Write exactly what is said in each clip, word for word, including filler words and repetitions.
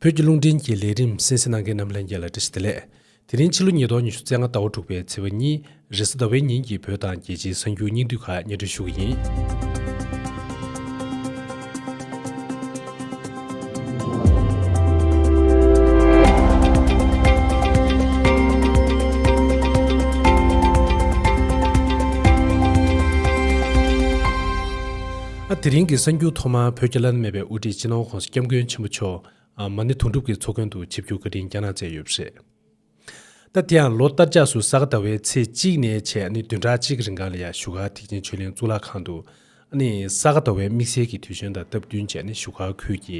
བོད་ཀྱི་རླུང་འཕྲིན་གྱི་ལས་རིམ་གསན་གཟིགས་གནང་མཁན་རྣམ་པ་ལྷན་རྒྱས་ལ་བཀྲ་ཤིས་བདེ་ལེགས། དེ་རིང་ཕྱི་ལོ་ཉིས་སྟོང་ཉི་ཤུ་རྩ་ལྔ་ཟླ་བ་དྲུག་པའི་ཚེས་པ་གཉིས། རེས་གཟའ་ཟླ་བའི་ཉིན་གྱི་བོད་དང་རྒྱལ་སྤྱིའི་གསར་འགྱུར་སྙིང་བསྡུས་ཁག་སྙན་སྒྲོན་ཞུ་གི་ཡིན། ཨ། དེ་རིང་གི་གསར་འགྱུར་ཐོག་མར་བོད་ཀྱི་བླ་ན་མེད་པའི་དབུ་ཁྲིད་སྤྱི་ནོར་༸གོང་ས་༸སྐྱབས་མགོན་ཆེན་པོ་མཆོག་ཨ། མ་ཎི་དུང་སྒྲུབ་ཀྱི་ཚོགས་མགོན་དུ་ཆིབས་བསྒྱུར་བཀའ་དྲིན་བསྐྱངས་གནང་མཛད་ཡོད་པ་རེད། ད་དེ་ཡང་ལོ་ལྟར་ཆགས་སུ་ས་ག་ཟླ་བའི་ཚེས་གཅིག་ནས་བྱས་ནས་བདུན་ཕྲག་གཅིག་རིང་གང་ལ་ཡང་བཞུགས་སྒར་ཐེག་ཆེན་ཆོས་གླིང་གཙུག་ལག་ཁང་དུ། ཨ་ནི་ས་ག་ཟླ་བའི་དམིགས་བསལ་གྱི་དུས་ཆེན་དང་སྟབས་བསྟུན་བྱས་ནས་བཞུགས་སྒར་ཁུལ་གྱི་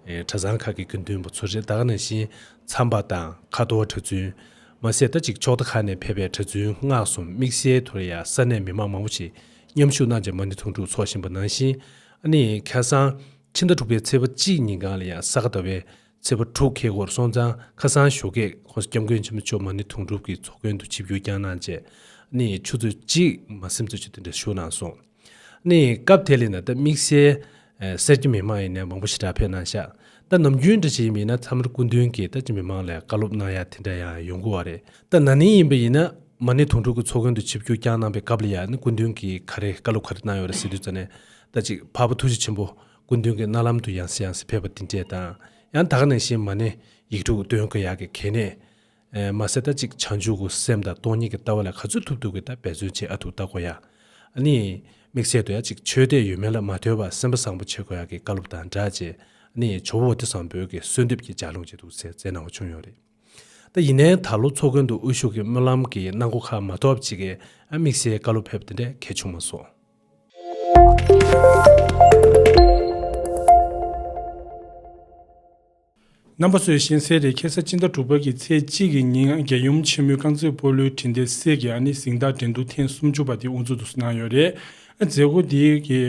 ཨེ། གྲྭ་ཚང་ཁག་གི་དགེ་འདུན་པ་ཚོ་རེད། ད་ག་ནང་བཞིན་མཚམས་པ་དང་ཁ་འཐོར་གྲྭ་བཙུན། མ་ཟད་ད་ཅིག་ཕྱོགས་མཐའ་ཁག་ནས་ཕེབས་པའི་གྲྭ་བཙུན་མངགས་གསུམ་དམིགས་བསལ་ཐོག་ལ་ཡང་ས་གནས་མི་མང་མང་པོ་ཞིག་མཉམ་ཞུགས་གནང་བྱས་མ་ཎི་དུང་སྒྲུབ་འཚོགས་བཞིན་པ་ནང་བཞིན། ཨ་ནི་ཁ་སང་ཕྱི་ཟླ་དྲུག་པའི་ཚེས་པ་གཅིག་ཉིན་གང་ལ་ཡང་ས་ག་ཟླ་བའི་ཚེས་པ་དྲུག་ཁལ་གོར་སོང་ཙང་ཁ་སང་ཞོགས་ཀས་༸གོང་ས་༸སྐྱབས་མགོན་ཆེན་པོ་མཆོག་མ་ཎི་དུང་སྒྲུབ་ཀྱི་ཚོགས་མགོན་དུ་ཆིབས་བསྒྱུར་བསྐྱངས་གནང་བྱས། ཨ་ནི་ཆུ་ཚོད་གཅིག་མ་ཟིན་ཙམ་ཅིག་དེ་འདྲ་བཞུགས་གནང་སོང་། ནས་སྐབས་དེ་ལ་ཡིན་ན་ད་དམིགས་བསལ་ཨེ། སེར་སྐྱ་མི་མང་ཡིན་ནའི་མང་པོ་ཞེ་དྲག་ཕེབས་གནང་ཤག་ད་ནམ་རྒྱུན་འདྲ་ཞིག་ཡིན་པ་ཡིན་ན་མཚམས་རེ་སྐུ་མདུན་གྱིས་ད་ཅིག་མི་མང་ལ་བཀའ་སློབ་གནང་ཡ་དེ་འདྲ་ཡང་ཡོང་གི་ཡོད་རེད། ད་ན་ནིང་ཡིན་པ་ཡིན་ན་མ་ཎི་དུང་སྒྲུབ་ཀྱི་ཚོགས་མགོན་དུ་ཆིབས་བསྒྱུར་བསྐྱངས་གནང་པའི་སྐབས་ལ་ཡང་ནི་སྐུ་མདུན་གྱིས་ག་རེ་བཀའ་སློབ་ག་རེ་གནང་ཡོད་རེད་ཟེར་དུས་ཙ་ནས། ད་ཅིག་འཕགས་པ་ཐུགས་རྗེ་ཆེན་པོ་སྐུ་མདུན་གྱི་མནལ་ལམ་དུ་ཡང་སེ་ཡང་སེ་ཕེབས་པ་དེ་འདྲས་དང་། ཡང་ད་ག་ནང་བཞིན་མ་ཎི་ཡིག་དྲུག་འདོན་དགོས་ཡག་གི་གལ་གནད། ཨེ། མ་ཟད་ད་ཅིག་བྱང་ཆུབ་ཀྱི་སེམས་དང་སྟོང་ཉིད་ཀྱི་ལྟ་བ་ལ་ག་ཚོད་ཐུབ་ཐུབ་ཀྱིས་ད་འབད་བརྩོན་བྱེད་ཨ་ཐུར་ལྟ་དགོས་ཡ། ཨ་ནི་དམིགས་བསལ་དུ་ཡ་ཅིག་ཆོས་དད་ཡོད་མེད་ལ་མ་ལྟོས་པར་སེམས་པ་བཟང་པོ་བྱེད་དགོས་ཡ་གི་བཀའ་སློབ་དང་སྦྲགས་བྱས། ཨ་ནི་ཇོ་བོ་དྷི་སམ་བྷོ་གི་གསོལ་འདེབས་ཀྱི་ལྗགས་ལུང་ཅིག་འདུག་ཟེར་མཛད་གནང་བ་བྱུང་ཡོད་རེད། ད་ཡིན་ནའི་ད་ལོ་ཚོགས་མགོན་དུ་དབུ་བཞུགས་ཀྱི་སྨོན་ལམ་གྱི་གནང་སྒོ་ཁག་མ་གཏོགས་ཅིག་གི་ཨ་དམིགས་བསལ་བཀའ་སློབ་ཕེབས་དེ་འདྲས་གལ་བྱུང་མ་སོང་། རྣམ་པ་ཚོས་ཤེས་གསལ་རེད། ཁ་སང་སྤྱི་ཟླ་དྲུག་པ་གི་ཚེས་གཅིག་གི་ཉིན་རྒྱལ་ཡུམ་ཆེན་མོའི་རྐང་རྩེད་སྤོ་ལོའི་འཕྲིན་སྟེགས་གསེར་གྱི་ཨ་ནི་གཟེངས་རྟགས་འགྲན་བསྡུར་ཐེངས་སུམ་ཅུ་པ་དེ་དབུ་འཛུགས་དུ་གནང་ཡོད་རེད། མཛད་སྒོ་དེའི་གི་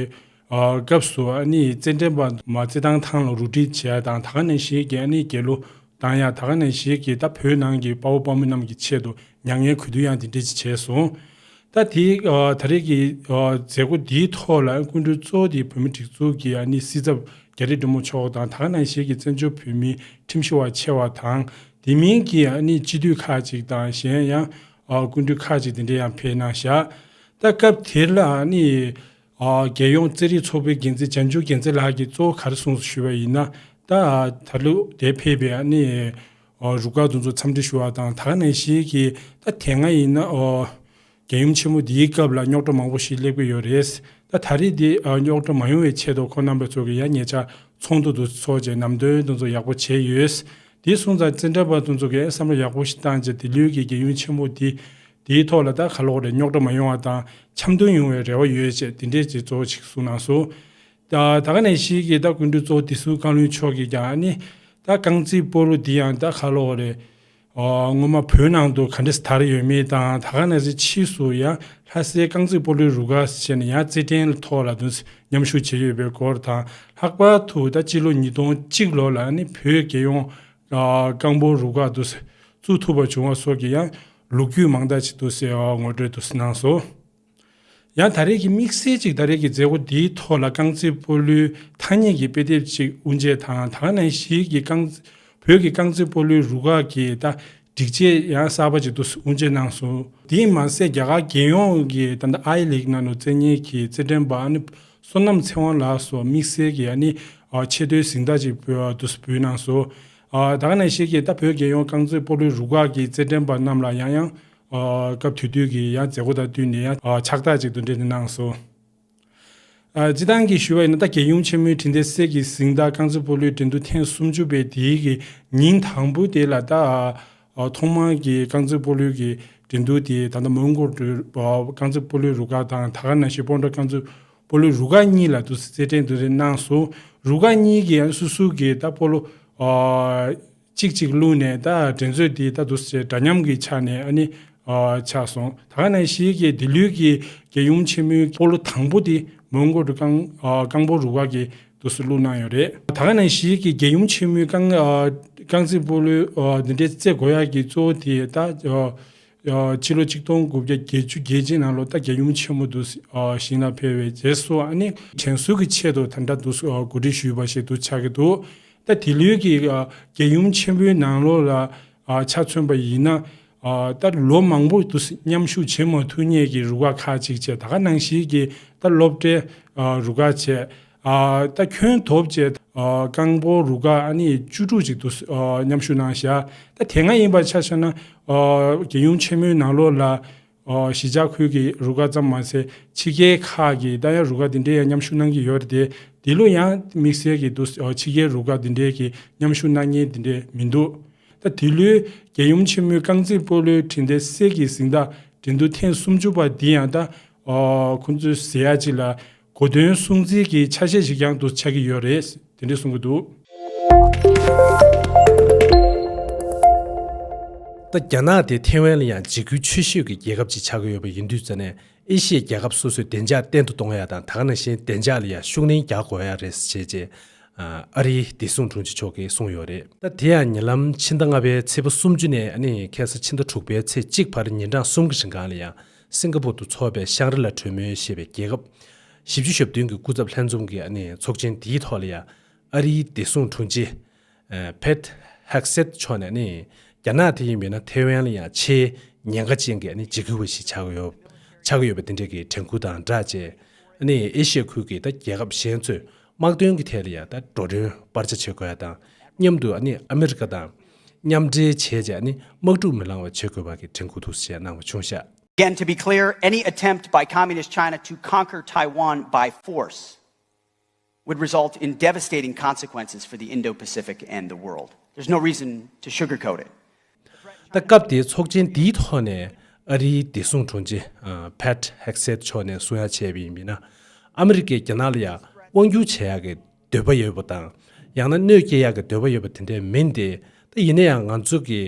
ཨ་སྐབས་སུ་ཨ་ནི་རྩེད་འགྲན་པ་མ་རྩེད་ཐང་ཐང་ལ་རུ་སྒྲིག་བྱས་དང་། ད་ག་ནང་བཞིན་གྱི་ཨ་ནི་རྒྱལ་གླུ་བཏང་ཡ། ད་ག་ནང་བཞིན་གྱི་ད་བོད་ནང་གི་དཔའ་བོ་དཔའ་མོ་རྣམས་ཀྱི་ཆེད་དུ་མྱ་ངན་གུས་འདུད་ཡང་དེ་འདྲ་ཅིག་བྱས་སོང་། ད་དེ་ཨ་ད་རེས་ཀྱི་ཨ་མཛད་སྒོ་འདིའི་ཐོག་ལ་སྐུ་མགྲོན་གཙོ་བོ་དེ་བོད་མི་སྒྲིག་འཛུགས་ཀྱི་ཨ་ནི་སྲིད་ཚབ་རྒྱ་རི་དྲི་མོ་མཆོག་དང་། ད་ག་ནང་བཞིན་གྱི་བཙན་བྱོལ་བོད་མིའི་ཁྲིམས་ཞིབ་པ་ཆེ་བ་དང་། དེ་མིན་གྱི་ཨ་ནི་སྤྱི་འཐུས་ཁག་ཅིག་དང་། གཞན་ཡང་ཨ་སྐུ་མགྲོན་ཁག་ཅིག་དེ་འདྲ་ཡང་ཕེབས་གནང་བཞག་ད་སྐབས་དེར་ལ་ཨ་ནི་ཨ་རྒྱལ་ཡོངས་རྩེད་རིགས་ཚོགས་པའི་འགན་འཛིན་བྱང་ཆུབ་རྒྱལ་མཚན་ལགས་ཀྱིས་གཙོ་བོ་ག་རེ་གསུངས་སོང་ཞུས་པ་ཡིན་ན། ད་ཨ་ད་ལོ་དེ་ཕེབས་པའི་ཨ་ནི་ཨ་རུ་ཁག་དེ་ཚོ་འཚམས་འདྲི་ཞུ་བ་དང་། ད་ག་ནང་བཞིན་གྱི་ད་དེ་སྔ་ཡིན་ན་ཨ་རྒྱལ་ཡུམ་ཆེན་མོ་འདིའི་སྐབས་ལ་རྙོག་དྲ་མང་པོ་ཞིག་སླེབས་ཀྱི་ཡོད་རེད། ད་ད་རེས་འདི་ཨ་རྙོག་དྲ་མ་ཡོང་བའི་ཆེད་དུ་ཁོང་རྣམ་པ་ཚོ་གིས་ཡང་ཉེ་ཆར་ཚོགས་འདུ་དེ་ཚོགས་བྱས་ནམ་དོན་དེ་ཚོ་ཡག་པོ་བྱས་ཡོད། དེ་སོང་ཙང་རྩེད་འགྲན་པ་དེ་ཚོ་གིས་བསམ་བློ་ཡག་པོ་ཞིག་བཏང་བྱས་འདི་ལོའི་གི་རྒྱལ་ཡུམ་ཆེན་མོ་འདི་དེའི་ཐོག་ལ་ད་ག་ལོག་རེད། རྙོག་དྲ་མ་ཡོང་བ་དང་འཆམ་མཐུན་ཡོང་བའི་རེ་བ་ཡོད་ཅེས་དེ་འདྲས་ཅིག་གཙོ་བོ་ཅིག་གསུངས་གནང་སོང་། ད་ད་ག་ནང་བཞིན་གྱི་ད་སྐུ་མགྲོན་གཙོ་བོ་དེ་ཚོའི་བཀའ་བློན་མཆོག་གིས་ཀྱང་ཨ་ནི་ད་རྐང་རྩེད་སྤོ་ལོ་འདི་ཡང་ད་ག་ལོག་རེད། ཨ་སྔོན་མ་བོད་ནང་དུ་ག་འདྲས་དར་ཡོད་མེད་དང་། ད་ག་ནང་བཞིན་ཕྱིས་སུ་ཡང་ལྷ་སའི་རྐང་རྩེད་སྤོ་ལོའི་རུ་ཁག་ཟེར་ནས་ཡང་རྩེད་འགྲན་ཐོག་ལ་དུ་མཉམ་ཞུགས་བྱས་ཡོད་པའི་སྐོར་དང་། ལྷག་པར་དུ་ད་སྤྱི་ལོ་ཉིས་སྟོང་གཅིག་ལོ་ལ་ཨ་ནི་བོད་རྒྱལ་ཡོངས་ཨ་རྐང་སྤོལ་རུ་ཁག་དུ་བཙུགས་ཐུབ་པ་བྱུང་བ་སོགས་ཀྱི་ཡང་ལོ་རྒྱུས་མང་དག་ཅིག་དུ་ཟེར་ངོ་སྤྲོད་དུ་གནང་སོང་། ཡང་ད་རེས་ཀྱི་དམིགས་བསལ་ཅིག་ད་རེས་ཀྱི་མཛད་སྒོ་འདིའི་ཐོག་ལ་རྐང་རྩེད་སྤོ་ལོའི་ཐ་སྙད་ཀྱི་དཔེ་དེབ་ཅིག་དབུ་འབྱེད་དང་། ད་ག་ནང་བཞིན་གྱི་རྐང་བོད་ཀྱི་རྐང་རྩེད་སྤོ་ལོའི་རུ་ཁག་གི་ད་སྒྲིག་ཆས་ཡང་གསར་པ་ཅིག་ཏུ་དབུ་འབྱེད་གནང་སོང་། དེས་མ་ཟད་རྒྱ་གར་རྒྱལ་ཡོངས་ཀྱི་ད་ལྟ་ཨའི་ལིག་ནང་དུ་རྩེད་མཁན་གྱི་རྩེད་འགྲན་པ་ཨ་ནི་བསོད་ནམས་ཚེ་དབང་ལགས་སོགས་དམིགས་བསལ་གྱི་ཨ་ནི་ཆེ་མཐོའི་གཟེངས་རྟགས་ཅིག་འབུལ་དུ་འབུལ་གནང་སོང་། ད་ག་ནང་བཞིན་གྱི་ད་བོད་རྒྱལ་ཡོངས་རྐང་རྩེད་སྤོ་ལོའི་རུ་ཁག་གི་རྩེད་འགྲན་པ་རྣམས་ལ་ཡང་ཡང་ཨ་སྐབས་དེ་དུས་ཀྱི་ཡང་མཛད་སྒོ་དང་བསྟུན་ནས་ཡང་ཨ་ཕྱག་རྟགས་ཅིག་དེ་འདྲ་གནང་སོང་། ཨ་སྤྱིར་བཏང་གི་ཞུ་བ་ཡིན་ན་ད་རྒྱལ་ཡུམ་ཆེན་མོའི་འཕྲིན་ལས་གསེར་གྱི་གཟེངས་རྟགས་རྐང་རྩེད་སྤོ་ལོའི་འགྲན་བསྡུར་ཐེངས་སུམ་ཅུ་པའི་དེའི་གི་ཉིན་དང་པོ་དེ་ལ་ད་ཨ་ཐོག་མར་གྱི་རྐང་རྩེད་སྤོ་ལོའི་གི་འགྲན་བསྡུར་དེ་ད་ལྟ་མོན་གྷོ་རུ་ཨ་རྐང་རྩེད་སྤོ་ལོའི་རུ་ཁག་དང་། ད་ག་ནང་བཞིན་སྤོན་ཊ་རྐང་རྩེད་སྤོ་ལོའི་རུ་ཁག་གཉིས་ལ་དུ་རྩེད་འགྲན་དུ་རེ་གནང་སོང་། རུ་ཁག་གཉིས་ཀྱི་ཡང་སོ་སོ་གི་ད་སྤོ་ལོ་ཨ་གཅིག་གཅིག་བླུགས་ནས་ད་འགྲན་རྩོད་དེ་ད་དུ་འདྲ་མཉམ་གྱི་ཆ་ནས་ཨ་ནི་ཨ་ཆགས་སོང་། ད་ག་ནང་བཞིན་གྱི་འདི་ལོའི་གི་རྒྱལ་ཡུམ་ཆེན་མོའི་སྤོ་ལོ་དང་པོ་དེ་མོན་གྷོ་རུ་རྐང་ཨ་རྐང་སྤོལ་རུ་ཁག་གིས་དུ་བླུགས་གནང་ཡོད་རེད། ད་ག་ནང་བཞིན་གྱི་རྒྱལ་ཡུམ་ཆེན་མོའི་རྐང་ཨ་རྐང་རྩེད་སྤོ་ལོའི་ཨ་འདི་འདྲའི་རྩེད་དགོས་ཡག་གི་གཙོ་བོ་དེ་ད་ཨ་ཨ་ཕྱི་ལོ་ཆིག་སྟོང་དགུ་བརྒྱ་བརྒྱད་ཅུ་གྱ་གཅིག་ནང་ལོ་ད་རྒྱལ་ཡུམ་ཆེན་མོ་དུ་ཨ་བཞེངས་གནང་ཕེབས་པའི་རྗེས་སུ་ཨ་ནི་དྲན་གསོ་གི་ཆེད་དུ་ད་ལྟ་དུ་ཨ་གོ་སྒྲིག་ཞུས་པ་ཞིག་ཏུ་ཆགས་ཀྱི་འདུག་ད་དེ་ལོའི་གི་ཨ་རྒྱལ་ཡུམ་ཆེན་མོའི་ནང་ལོགས་ལ་ཨ་ཆ་མཚོན་པ་ཡིན་ན། ཨ་ད་ལོ་མང་པོ་དུ་མཉམ་ཞུགས་བྱེད་མ་ཐུབ་མཁན་གྱི་རུ་ཁག་ཁག་ཅིག་བྱས། ད་ག་ནང་བཞིན་གྱི་ད་སློབ་གྲྭའི་ཨ་རུ་ཁག་བྱས། ཨ་ད་ཁྱོན་ཐོབ་བྱས། ཨ་རྐང་སྤོལ་རུ་ཁག་ཨ་ནི་བཅུ་དྲུག་ཅིག་དུ་ཨ་མཉམ་ཞུགས་གནང་བཞག་ད་དེ་སྔ་ཡིན་པ་ཆ་བཞག་ན། ཨ་རྒྱལ་ཡུམ་ཆེན་མོའི་ནང་ལོགས་ལ། ཨོ་གཞིས་ཆགས་ཁུལ་གྱི་རུ་ཁག་ཙམ་མ་ཟད། ཕྱི་རྒྱལ་ཁག་གི་ད་ཡང་རུ་ཁག་འདི་འདྲའི་ཡང་མཉམ་ཞུགས་གནང་གི་ཡོད་རེད་དེ། འདི་ལོ་ཡང་དམིགས་བསལ་གྱི་དུ་ཨོ་ཕྱི་རྒྱལ་རུ་ཁག་འདི་འདྲའི་གི་མཉམ་ཞུགས་གནང་མཁན་འདི་འདྲའི་མི་འདུག་ད་འདི་ལོའི་རྒྱལ་ཡུམ་ཆེན་མོའི་རྐང་རྩེད་སྤོ་ལོའི་འཕྲིན་སྟེགས་གསེར་གྱི་གཟེངས་རྟགས་འགྲན་བསྡུར་ཐེངས་སུམ་ཅུ་པ་འདི་ཡང་ད་ཨོ་ཁོང་ཚོས་ཟེར་ཡ་ཅིག་ལ། གོ་སྟོན་སྲུང་བརྩི་གི་ཆ་ཤས་ཤིག་ཀྱང་དུ་ཆགས་ཀྱི་ཡོད་རེད། དེ་འདྲས་གསུང་གི་འདུག་ད་རྒྱ་ནག་དེ་ཐེ་ཝན་ལ་ཡང་འཇིགས་སྐུལ་ཆེ་ཤོས་ཀྱི་རྒྱལ་ཁབ་ཅིག་ཆགས་ཀྱི་ཡོད་པ་ཡིན་དུས་ཙ་ནས། ཨེ་ཤི་ཡའི་རྒྱལ་ཁབ་སོ་སོའི་བདེ་འཇགས་བརྟན་དུ་གཏོང་ཡ་དང་། ད་ག་ནང་བཞིན་བདེ་འཇགས་ལ་ཡང་ཤུགས་སྣོན་རྒྱག་དགོས་ཡ་རེད་ཅེས་ཅེས། ཨ་རིའི་བདེ་སྲུང་དྲུང་ཆེ་མཆོག་གིས་གསུངས་ཡོད་རེད། ད་དེ་ཡང་ཉེ་ལམ་ཕྱི་ཟླ་ལྔ་པའི་ཚེས་པ་སུམ་ཅུ་ནས་ཨ་ནི་ཁ་སང་ཕྱི་ཟླ་དྲུག་པའི་ཚེས་གཅིག་བར་ཉིན་གྲངས་གསུམ་གྱི་རིང་གང་ལ་ཡང་། སིང་ག་པུར་དུ་འཚོགས་པའི་ཤང་རི་ལ་གྲོས་མོལ་ཞེས་པའི་རྒྱལ་ཁབ་བཞི་བཅུ་ཞེ་བདུན་གྱི་སྐུ་ཚབ་ལྷན་འཛོམས་ཀྱི་ཨ་ནི་ཚོགས་ཆེན་འདིའི་ཐོག་ལ་ཡང་། ཨ་རིའི་བདེ་སྲུང་དྲུང་ཆེ་ཨ་ཕེད་ཧེག་སེད་མཆོག་ནས་ནི། རྒྱ་ནག་དེ་ཡིན་པས་ན་ཐེ་ཝན་ལ་ཡང་ཆེས་ཉེན་ཁ་ཅན་གྱི་ཨ་ནི་འཇིགས་སྐུལ་བ་ཞིག་ཆགས་ཡོད། ཆགས་ཡོད་པ་དེ་འདྲ་གི་དྲན་སྐུལ་དང་སྦྲགས་བྱས། ཨ་ནི་ཨེ་ཤི་ཡ་ཁུལ་གྱི་ད་རྒྱལ་ཁབ་གཞན་ཚོས་དམག་དོན་གྱི་ཐད་ལ་ཡང་ད་འགྲོ་གྲོན་སྤར་ཆ་བྱེད་དགོས་ཡ་དང་། མཉམ་དུ་ཨ་ནི་ཨ་མི་རི་ཀ་དང་མཉམ་འབྲེལ་བྱས་བྱས་ཨ་ནི་དམག་འཁྲུག་མི་ལངས་པ་བྱེད་དགོས་པ་གི་དྲན་སྐུལ་དུ་བྱས་གནང་བ་བྱུང་ཤག Again, to be clear, any attempt by Communist China to conquer Taiwan by force would result in devastating consequences for the Indo-Pacific and the world. There's no reason to sugarcoat it. ད་སྐབས་དེའི་ཚོགས་ཆེན་འདིའི་ཐོག་ནས་ཨ་རིའི་བདེ་སྲུང་དྲུང་ཆེ་ཕེད་ཧེག་སེད་མཆོག་ནས་གསུང་ཡ་བྱས་པ་ཡིན་ན། ཨ་མི་རི་ཀས་རྒྱ་ནག་ལ་ཡང་དབང་སྒྱུར་བྱེད་ཡ་གི་འདོད་པ་ཡོད་པ་དང་། ཡང་ན་གནོད་སྐྱེལ་ཡ་གི་འདོད་པ་ཡོད་པ་དེ་འདྲས་མིན་ཏེ། ད་ཡིན་ན་ཡང་ང་ཚོ་གི་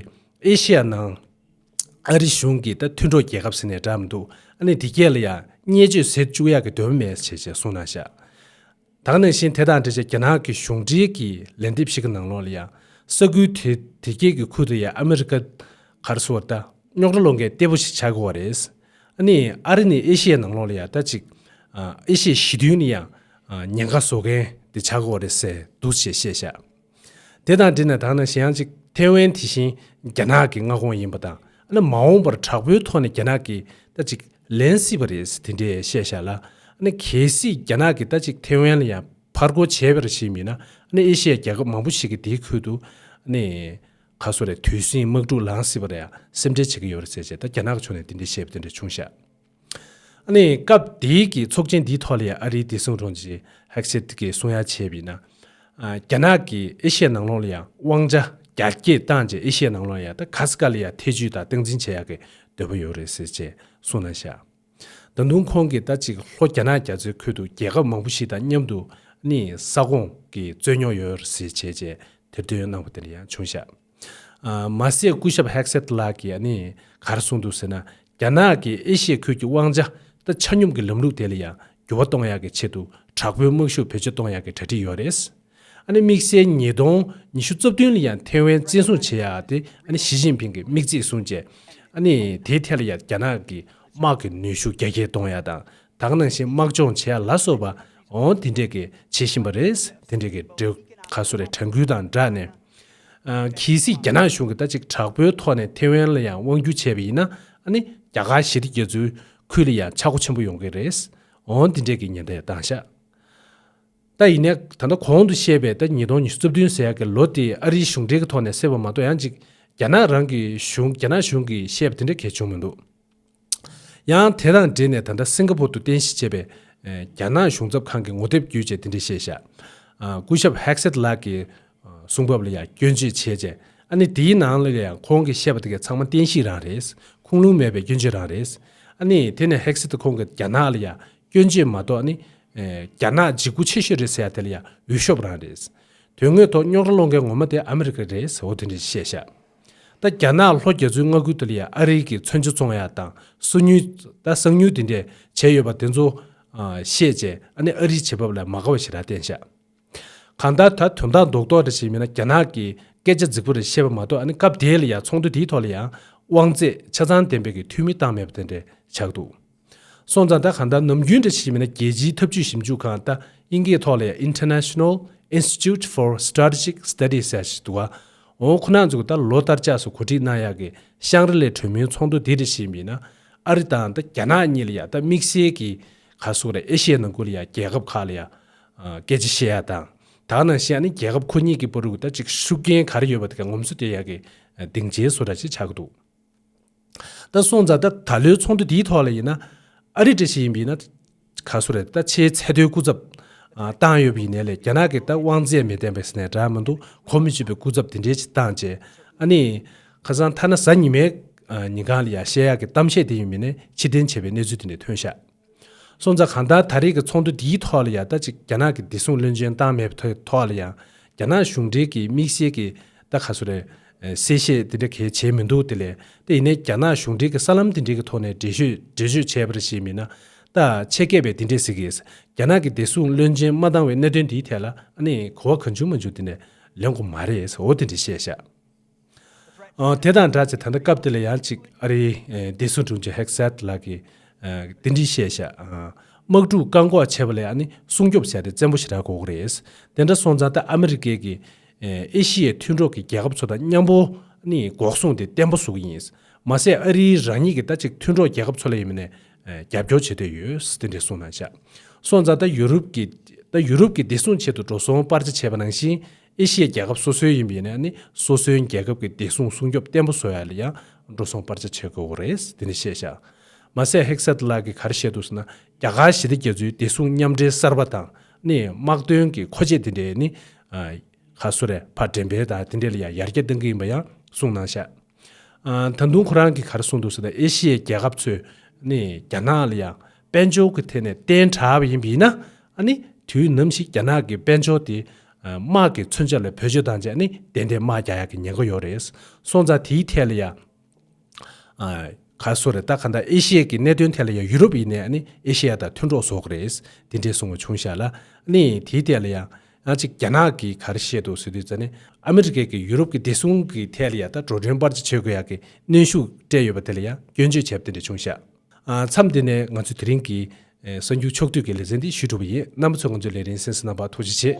ཨེ་ཤི་ཡ་ནང་ཨ་རི་གཞུང་གི་ད་མཐུན་གྲོགས་རྒྱལ་ཁབ་ཟེར་ནས་འདྲ་མི་འདུག་ཨ་ནི་དེ་གས་ལ་ཡང་བརྙས་བཅོས་བྱེད་བཅུག་ཡག་གི་འདོད་མ་མེད་ཅེས་ཅེས་གསུངས་གནང་ཤག་ད་ག་ནང་བཞིན་དེ་དང་འབྲེལ་བྱས་རྒྱ་ནག་གི་གཞུང་འབྲེལ་གྱི་ལན་འདེབས་ཤིག་གི་ནང་ལོགས་ལ་ཡང་། ས་ཁུལ་དེ་དེ་གས་ཀྱི་ཁུལ་དུ་ཡང་ཨ་མི་རི་ཀ་ག་རེ་ཟེར་བ་ད་རྙོག་དྲ་སློང་མཁན་བརྟན་པོ་ཞིག་ཆགས་ཀྱི་ཡོད་རེད། ཨ་ནི་ཨ་རི་ནི་ཨེ་ཤི་ཡའི་ནང་ལོགས་ལ་ཡང་ད་ཅིག་ཨ་ཨེ་ཤི་ཡའི་ཞི་མཐུན་ནི་ཡང་ཨ་ཉེན་ཁ་བཟོ་མཁན་དེ་ཆགས་ཀྱི་ཡོད་རེད་ཟེར་འདུག་ཅེས་བཤད་ཤག་དེ་དང་འབྲེལ་ནས་ད་ག་ནང་བཞིན་ཡང་ཅིག་ཐེ་ཝན་དེ་བཞིན་རྒྱ་ནག་གི་མངའ་ཁོངས་ཡིན་པ་དང་། ཨ་ནི་མ་འོངས་པར་དྲག་པོའི་ཐོག་ནས་རྒྱ་ནག་གིས་ད་ཅིག་ལེན་སྲིད་པ་རེད་དེ་འདྲས་བཤད་བཞག་ལ། ཨ་ནི་གལ་སྲིད་རྒྱ་ནག་གིས་ད་ཅིག་ཐེ་ཝན་ལ་ཡང་ཕར་རྒོལ་བྱས་པ་རེད་ཞིག་མིན་ན། ཨ་ནི་ཨེ་ཤི་ཡའི་རྒྱལ་ཁབ་མང་པོ་ཞིག་གིས་དེའི་ཁུལ་དུ་ཨ་ནི་ག་རེ་ཟེར་དགོས་རེད། དུས་ཟིང་དམག་འཁྲུག་ལངས་སྲིད་པ་རེད། སེམས་ཁྲལ་བྱེད་ཀྱི་ཡོད་རེད་ཟེར་བྱས་ད་རྒྱ་ནག་གི་ཕྱོགས་ནས་དེ་འདྲས་བཤད་པ་དེ་འདྲས་བྱུང་ཤག་ཨ་ནི་སྐབས་དེའི་གི་ཚོགས་ཆེན་འདིའི་ཐོག་ལ་ཡང་ཨ་རིའི་བདེ་སྲུང་དྲུང་ཆེ་ཧེག་སེད་ཀྱིས་གསུང་ཡ་བྱས་པ་ཡིན་ན། ཨ་རྒྱ་ནག་གིས་ཨེ་ཤི་ཡའི་ནང་ལོགས་ལ་ཡང་དབང་ཆ་རྒྱ་སྐྱེད་བཏང་རྗེས་ཨེ་ཤི་ཡའི་ནང་ལོགས་ལ་ཡང་ད་ག་ས་ག་ལ་ཡང་ཐེ་བྱུས་དང་སྟངས་འཛིན་བྱེད་ཡག་གི་འདོད་པ་ཡོད་རེད་ཟེར་བྱས་གསུངས་གནང་ཤག་ད་དུང་ཁོང་གིས་ད་ཅིག་ལྷོ་རྒྱ་ནག་རྒྱ་མཚོའི་ཁུལ་དུ་རྒྱལ་ཁབ་མང་པོ་ཞིག་དང་མཉམ་དུ་ནི་ས་ཁོངས་ཀྱི་རྩོད་རྙོག་ཡོད་རེད་ཟེར་བྱས་བྱས་དེར་འདོན་གནང་བ་དེ་འདྲ་ཡང་བྱུང་ཤག་ཨ་མ་ཟད་སྐུ་ཞབས་ཧེག་སེད་ལགས་ཀྱིས་ཨ་ནི་ག་རེ་གསུངས་འདུག་ཟེར་ན། རྒྱ་ནག་གིས་ཨེ་ཤི་ཡའི་ཁུལ་གྱི་དབང་ཆ་ད་ཆ་སྙོམས་ཀྱི་ལམ་ལུགས་དེ་ལ་ཡང་འགྱུར་བ་གཏོང་ཡག་གི་ཆེད་དུ་དྲག་པོའི་དམག་ཤུགས་བེད་སྤྱོད་གཏོང་ཡག་གི་གྲ་སྒྲིག་ཡོད་རེད། ཨ་ནི་དམིགས་བསལ་ཉིས་སྟོང་ཉི་ཤུ་རྩ་བདུན་ལ་ཡང་ཐེ་ཝན་བཙན་བཟུང་བྱེད་ཡག་དེ་ཨ་ནི་ཞི་ཅིན་ཕིང་གིས་དམིགས་ཚད་བཟུང་རྗེས། ཨ་ནི་དེའི་ཐད་ལ་ཡང་རྒྱ་ནག་གི་དམག་གི་ནུས་ཤུགས་རྒྱ་སྐྱེད་གཏོང་ཡག་དང་། ད་ག་ནང་བཞིན་དམག་སྦྱོང་བྱེད་ཡག་ལ་སོགས་པ་འོ་དེ་འདྲས་ཀྱི་བྱེད་བཞིན་པ་རེད། དེ་འདྲས་ཀྱི་འབྲེལ་ག་རེ་ཟེར་དགོས་རེད། དྲན་སྐུལ་དང་སྦྲགས་ནས། ཨ་གལ་སྲིད་རྒྱ་ནག་གཞུང་གིས་ད་ཅིག་དྲག་པོའི་ཐོག་ནས་ཐེ་ཝན་ལ་ཡང་དབང་བསྒྱུར་བྱས་པ་ཡིན་ན། ཨ་ནི་རྒྱ་གར་ཞི་བདེ་རྒྱ་མཚོའི་ཁུལ་ལ་ཡང་ཆག་སྒོ་ཆེན་པོ་ཡོང་གི་རེད། འོ་འདི་འདྲས་ཀྱི་ཉེན་བརྡ་ཡང་བཏང་ཤག་ད་ཡིན་ནའི་ད་ལྟ་གོང་དུ་བཤད་པའི་ད་ཉིས་སྟོང་ཉི་ཤུ་རྩ་བདུན་ཟེར་ཡག་གི་ལོ་དེ་ཨ་རིའི་གཞུང་འབྲེལ་གྱི་ཐོག་ནས་བསད་པ་མ་གཏོགས། ཡང་ཅིག་རྒྱ་ནག་རང་གི་གཞུང་རྒྱ་ནག་གཞུང་གིས་བཤད་པ་དེ་འདྲ་གལ་བྱུང་མི་འདུག་ཡང་དེ་དང་འབྲེལ་ནས་ད་ལྟ་སིང་ག་པུར་དུ་རྟེན་གཞི་བྱས་པའི་ཨེ་རྒྱ་ནག་གཞུང་ཚབ་ཁང་གི་ངོ་དེབ་བརྒྱུད་བྱས་དེ་འདྲ་བཤད་ཤག་ཨ་སྐུ་ཞབས་ཧེག་སེད་ལགས་ཀྱི་ཨ་གསུང་བབ་ལ་ཡང་སྐྱོན་བརྗོད་བྱས་རྗེས། ཨ་ནི་དེའི་ནང་ལ་ཡང་ཁོང་གིས་བཤད་པ་དེ་གའི་ཚང་མ་བསྟན་བཤིག་རང་རེད། ཁུངས་ལུང་མེད་པའི་སྐྱོན་བརྗོད་རང་རེད། ཨ་ནི་དེ་ནས་ཧེག་སེད་ཁོང་གིས་རྒྱ་ནག་ལ་ཡང་སྐྱོན་བརྗོད་མ་གཏོགས། ཨ་ནི་ཨེ་རྒྱ་ནག་འཇིགས་སྐུལ་ཆེ་ཤོས་རེད་ཟེར་ཡ་དེ་ལ་ཡང་འོས་ཤོབ་རང་རེད། དོན་དངོས་ཐོག་རྙོག་དྲ་སློང་མཁན་ངོ་མ་དེ་ཨ་མི་རི་ཀ་རེད་ཟེར་འོ་དེ་འདྲ་བཤད་ཤག་ད་རྒྱ་ནག་ལྷོ་རྒྱ་མཚོའི་མངའ་ཁུལ་དེ་ལ་ཡང་ཨ་རི་གི་མཚོན་ཆ་བཙོང་ཡ་དང་སོ་ཉུལ། ད་གསང་ཉུལ་དེ་འདྲས་བྱས་ཡོད་པ་དེ་ཚོ་ཨ་བཤད་རྗེས། ཨ་ནི་ཨ་རིའི་བྱེད་བབ་ལ་མ་དགའ་བ་ཞེ་དྲག་བསྟན་ཤག་གང་ལྟར་ད་དོན་དག་རྡོག་རྡོག་འདྲ་ཞིག་མིན་ན་རྒྱ་ནག་གི་སྐད་ཆ་རྫིག་པོ་རེ་བཤད་པ་མ་གཏོགས། ཨ་ནི་སྐབས་དེ་ལ་ཡང་ཚོགས་འདུ་དེའི་ཐོག་ལ་ཡང་དབང་ཚད་ཆ་ཚང་ལྡན་པའི་གི་འཐུས་མི་བཏང་མེད་པ་དེ་འདྲ་ཆགས་འདུག་སོང་ཙང་ད་གང་ལྟར་ནམ་རྒྱུན་འདྲ་ཞིག་མིན་ན་རྒྱལ་སྤྱིའི་འཐབ་ཇུས་ཞིབ་འཇུག་ཁང་ད་དབྱིན་སྐད་ཐོག་ལ་ཡང་International Institute for Strategic Studies ཟེར་ཞིག་འདུག་ག་འོ་ཁོ་རང་ཚོ་གི་ད་ལོ་ལྟར་ཆགས་སུ་གོ་སྒྲིག་གནང་ཡག་གི་ཤང་རི་ལའི་གྲོས་མོལ་ཚོགས་འདུ་དེ་འདྲ་ཞིག་མིན་ན་ཨ་རི་དང་ད་རྒྱ་ནག་གཉིས་ལ་ཡང་ད་དམིགས་བསལ་གྱི་ག་སོག་རེད་ཨེ་ཤི་ཡའི་ནང་ཁུལ་ལ་ཡང་རྒྱལ་ཁབ་ཁག་ལ་ཡང་སྐད་ཆ་བཤད་ཡག་དང་། ད་ག་ནང་བཞིན་ཨ་ནི་རྒྱལ་ཁབ་ཁོ་གཉིས་ཀྱི་བར་དུ་ད་ཅིག་ཤུགས་རྐྱེན་ག་རེ་ཡོད་པ་དེ་ག་ངོམ་སོ་སྟེར་ཡག་གི་སྡིངས་ཆའི་བཟོ་འདྲ་ཅིག་ཆགས་ཀྱི་འདུག་ད་སོང་ཙང་ད་ད་ལོའི་ཚོགས་འདུ་འདིའི་ཐོག་ལ་ཡིན་ན་ཨ་རི་འདྲ་ཞིག་ཡིན་པ་ཡིན་ན་ག་སོ་རེད་ད་ཆེས་ཚད་མཐོའི་སྐུ་ཚབ་ཨ་བཏང་ཡོད་པ་ཡིན་ནའི་ལས་རྒྱ་ནག་གི་ད་དབང་ཚད་མི་ལྡན་པའི་ཟེར་ནའི་འདྲ་མི་འདུག་གོ་མི་ཆོད་པའི་སྐུ་ཚབ་དེ་འདྲའི་ཅིག་བཏང་བྱས་ཨ་ནི་ཁ་སང་ཐ་ན་གཟའ་ཉི་མའི་ཨ་ཉིན་གང་ལ་ཡང་བཤད་ཡག་གི་གཏམ་བཤད་དེ་ཡིན་པ་ཡིན་ནའི་ཕྱིར་འཐེན་བྱས་པའི་གནས་ཚུལ་དེ་འདྲ་ཐོན་ཤག་སོང་ཙང་གང་ལྟར་ད་རེས་ཀྱི་ཚོགས་འདུ་འདིའི་ཐོག་ལ་ཡང་ད་ཅིག་རྒྱ་ནག་གི་བདེ་སྲུང་བློན་ཆེན་བཏང་མེད་པའི་ཐོག་ལ་ཡང་རྒྱ་ནག་གཞུང་འབྲེལ་གྱི་དམིགས་བསལ་གྱི་ད་ག་སོ་རེད་གསལ་བཤད་དེ་འདྲ་གལ་བྱས་མི་འདུག་དེ་ལས་དེ་ཡིན་ནའི་རྒྱ་ནག་གཞུང་འབྲེལ་གྱི་གསར་ལམ་དེ་འདྲའི་གི་ཐོག་ནས་འགྲེལ་བརྗོད་འགྲེལ་བརྗོད་བྱས་པ་རེད་ཞེས་མིན་ན་ད་ཆེད་མཁས་པས་དེ་འདྲས་ཟེར་གྱི་རྒྱ་ནག་གི་བདེ་སྲུང་བློན་ཆེན་མ་བཏང་བའི་གནད་དོན་འདིའི་ཐད་ལ་ཨ་ནི་གོ་བ་གང་བྱུང་མང་བྱུང་དེ་འདྲ་ལེན་དགོས་མ་རེད་ཟེར་འོ་དེ་འདྲས་བཤད་ཤག་ཨ་དེ་དང་སྦྲགས་ཚེ་ད་ལྟ་སྐབས་དེ་ལ་ཡང་ཅིག་ཨ་རིའི་ཨ་བདེ་སྲུང་དྲུང་ཆེ་ཧེག་སད་ལགས་ཀྱིས་ཨ་དེ་འདྲའི་བཤད་ཤག་ཨ་དམག་འཁྲུག་བཀག་འགོག་བྱས་པ་ལ་ཨ་ནི་སྲུང་སྐྱོབ་བྱས་ཏེ་བཙན་པོ་ཞེ་དྲག་དགོས་ཀྱི་རེད། དེ་འདྲ་སོང་ཙང་ད་ཨ་མི་རི་ཀའི་གི་ཨ་ཨེ་ཤི་ཡའི་མཐུན་གྲོགས་ཀྱི་རྒྱལ་ཁབ་ཚོ་དང་མཉམ་པོ་ཨ་ནི་འགོག་སྲུང་དེ་བརྟན་པོ་བཟོ་གི་ཡིན། མ་ཟད་ཨ་རིའི་རང་ཉིད་ཀྱི་ད་ཅིག་མཐུན་གྲོགས་རྒྱལ་ཁབ་ཚོ་ལ་ཡིན་མིན་ནས་ཨ་རྒྱབ་སྐྱོར་བྱེད་འདོད་ཡོད་དེ་འདྲ་གསུངས་གནང་ཤག་སོང་ཙང་ད་ཡུ་རོབ་ཀྱི་ད་ཡུ་རོབ་ཀྱི་བདེ་སྲུང་ཆེད་དུ་འགྲོ་སོང་སྤར་ཆ་བྱས་པ་ནང་བཞིན། ཨེ་ཤི་ཡའི་རྒྱལ་ཁབ་སོ་སོའི་ཡིན་པ་ཡིན་ན་ནི་སོ་སོའི་རྒྱལ་ཁབ་ཀྱི་བདེ་སྲུང་སྲུང་སྐྱོབ་བརྟན་པོ་བཟོ་ཡ་ལ་ཡང་འགྲོ་སོང་སྤར་ཆ་བྱེད་དགོས་ཀྱི་རེད་དེ་འདྲ་བཤད་ཤག་མ་ཟད་ཧེག་སད་ལགས་ཀྱིས་ག་རེ་བཤད་འདུག་ཟེར་ན་རྒྱ་གར་ཞི་བདེ་རྒྱ་མཚོའི་བདེ་སྲུང་མཉམ་འབྲེལ་གསར་པ་དང་ནི་དམག་དོན་གྱི་མཁོ་ཆས་དེ་འདྲའི་ནི་ཨ་ག་སུ་རེད་ཕར་འགྲེམས་སྤེལ་དང་དེ་འདྲའི་ལ་ཡང་ཡར་རྒྱས་གཏང་གི་ཡིན་པ་ཡང་གསུངས་གནང་ཤག་ཨ་ད་དུང་ཁོ་རང་གིས་ག་རེ་གསུངས་འདུག་ཟེར་ན་ཨེ་ཤི་ཡའི་རྒྱལ་ཁབ་ཚོས་ནི་རྒྱ་ནག་ལ་ཡང་དཔལ་འབྱོར་གྱི་ཐད་ནས་བརྟེན་དྲགས་པ་ཡིན་པ་ཡིན་ན་ཨ་ནི་དུས་ནམ་ཞིག་རྒྱ་ནག་གི་དཔལ་འབྱོར་དེ་དམག་གི་མཚོན་ཆ་ལ་བེད་སྤྱོད་བཏང་རྗེས་ནི་ཏན་ཏན་དམག་རྒྱག་ཡག་གི་ཉེན་ཁ་ཡོད་རེད། སོང་ཙང་དེའི་ཐད་ལ་ཡང་ཨ་ག་སོ་རེད་ད་ག་འདྲ་ཨེ་ཤི་ཡ་གི་གནད་དོན་ཐད་ལ་ཡང་ཡུ་རོབ་ཡིན་ནའི་ཨ་ནི་ཨེ་ཤི་ཡ་དང་མཐུན་གྲོགས་བཟོ་གི་རེད། དེ་འདྲའི་གསུང་བ་བྱུང་ཤག་ལ་ཨ་ནི་དེའི་ཐད་ལ་ཡང་ཡང་ཅིག་རྒྱ་ནག་གིས་ག་རེ་བཤད་འདུག་ཟེར་དུས་ཙ་ནི་ཨ་མི་རི་ཀས་ཀྱི་ཡུ་རོབ་ཀྱི་བདེ་སྲུང་གི་ཐད་ལ་ཡང་ད་འགྲོ་གྲོན་སྤར་ཆ་བྱེད་དགོས་ཡག་གི་གནོན་ཤུགས་སྤྲད་ཡོད་པ་དེ་ལ་ཡང་སྐྱོན་བརྗོད་བྱས་པ་དེ་འདྲ་བྱུང་ཤག་ཨ་མཚམས་འདི་ནས་ང་ཚོ་དེ་རིང་གི་ཨེ་གསར་འགྱུར་ཕྱོགས་བསྡུས་ཀྱི་ལེ་ཚན་འདི་ཞུས་གྲུབ་པ་ཡིན། རྣམ་པ་ཚོས་ང་ཚོའི་ལས་རིམ་གསན་གཟིགས་གནང་བར་ཐུགས་རྗེ་ཆེ།